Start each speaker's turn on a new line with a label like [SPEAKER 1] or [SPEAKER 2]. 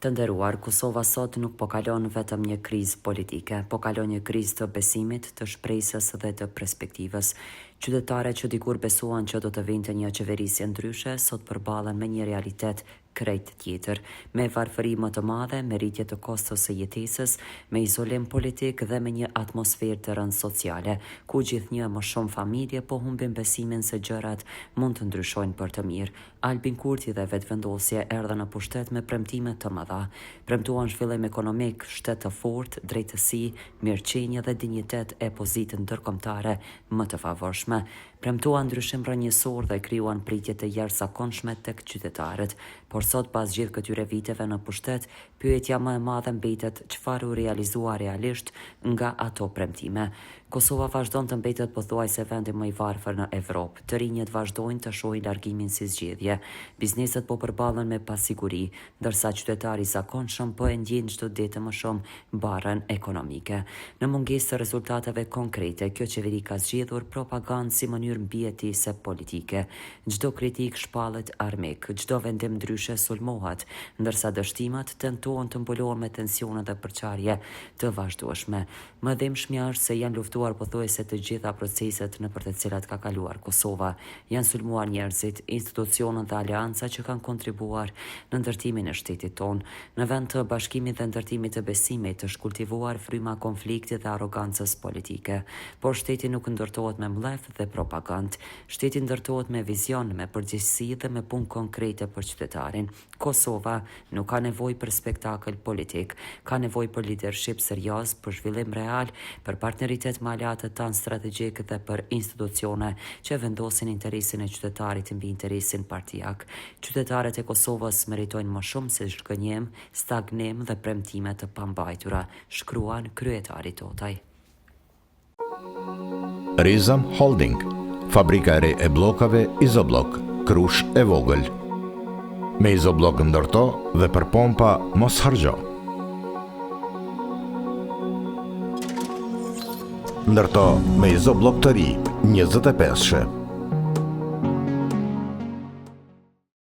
[SPEAKER 1] Të nderuar, Kosova sot nuk po kalon vetëm një krizë politike, po kalon një krizë të besimit, të shpresës dhe të perspektivës. Qytetarët që dikur besuan që do të vinte një qeverisje ndryshe, sot përballen me një realitet krejt tjetër, me varfëri më të madhe, me rritje të kostos së jetesës, me izolim politik dhe me një atmosferë të rëndë sociale, ku gjithnjë e më shumë familje po humbin besimin se gjërat mund të ndryshojnë për të mirë. Albin Kurti dhe Vetëvendosje erdhën në pushtet me premtime të mëdha. Premtuan zhvillim ekonomik, shtet të fortë, drejtësi, mirëqenie dhe dinjitet e pozitë ndërkombëtare më të favorshme. Premtuan ndryshim rrënjësor dhe krijuan pritje të jashtëzakonshme tek qytetarët. Por sot pas gjithë këtyre viteve në pushtet, pyetja më e madhe mbetet çfarë u realizua realisht nga ato premtime. Kosova vazhdon të mbetet pothuajse vendi më i varfër në Evropë. Të rinjët vazhdojnë të shohin largimin si zgjedhje. Bizneset po përballen me pasiguri, ndërsa qytetari i zakonshëm po e ndjen çdo ditë e më shumë barrën ekonomike. Në mungesë të rezultateve konkrete, kjo qeveri ka zgjedhur propagandë si mënyrë mbijetese politike. Çdo kritikë shpallet armik, çdo vendim ndryshe sulmohet, ndërsa dështimet tentohen të mbulohen me tensione dhe përçarje të vazhdueshme. Më e dhimbshmja është se janë luftuar pothuajse të gjitha proceset nëpër të cilat ka kaluar Kosova. Janë sulmuar njerëzit, institucionet dhe aleanca që kanë kontribuar në ndërtimin e shtetit tonë. Në vend të bashkimit dhe ndërtimit të besimit, është kultivuar fryma konflikti dhe arrogancës politike. Por shteti nuk ndërtohet me mllef dhe propagandë. Shteti ndërtohet me vizion, me përgjegjësi dhe me punë konkrete për qytetarin. Kosova nuk ka nevojë për spektakël politik, ka nevojë për lidership serioz, për zhvillim real, për partneritet me aleatët tanë strategjikë dhe për institucione që e vendosin interesin e qytetarit mbi interesin partiak. Qytetarët e Kosovës meritojnë më shumë se zhgënjim, stagnim dhe premtime të pambajtura, shkruan kryetari Totaj.
[SPEAKER 2] Rizam Holding, fabrika e re e bllokave Izoblok, Krushë e Vogël. Me Izoblok ndërto dhe për pompa mos harxho. Ndërto me Izoblok të ri, 25-she.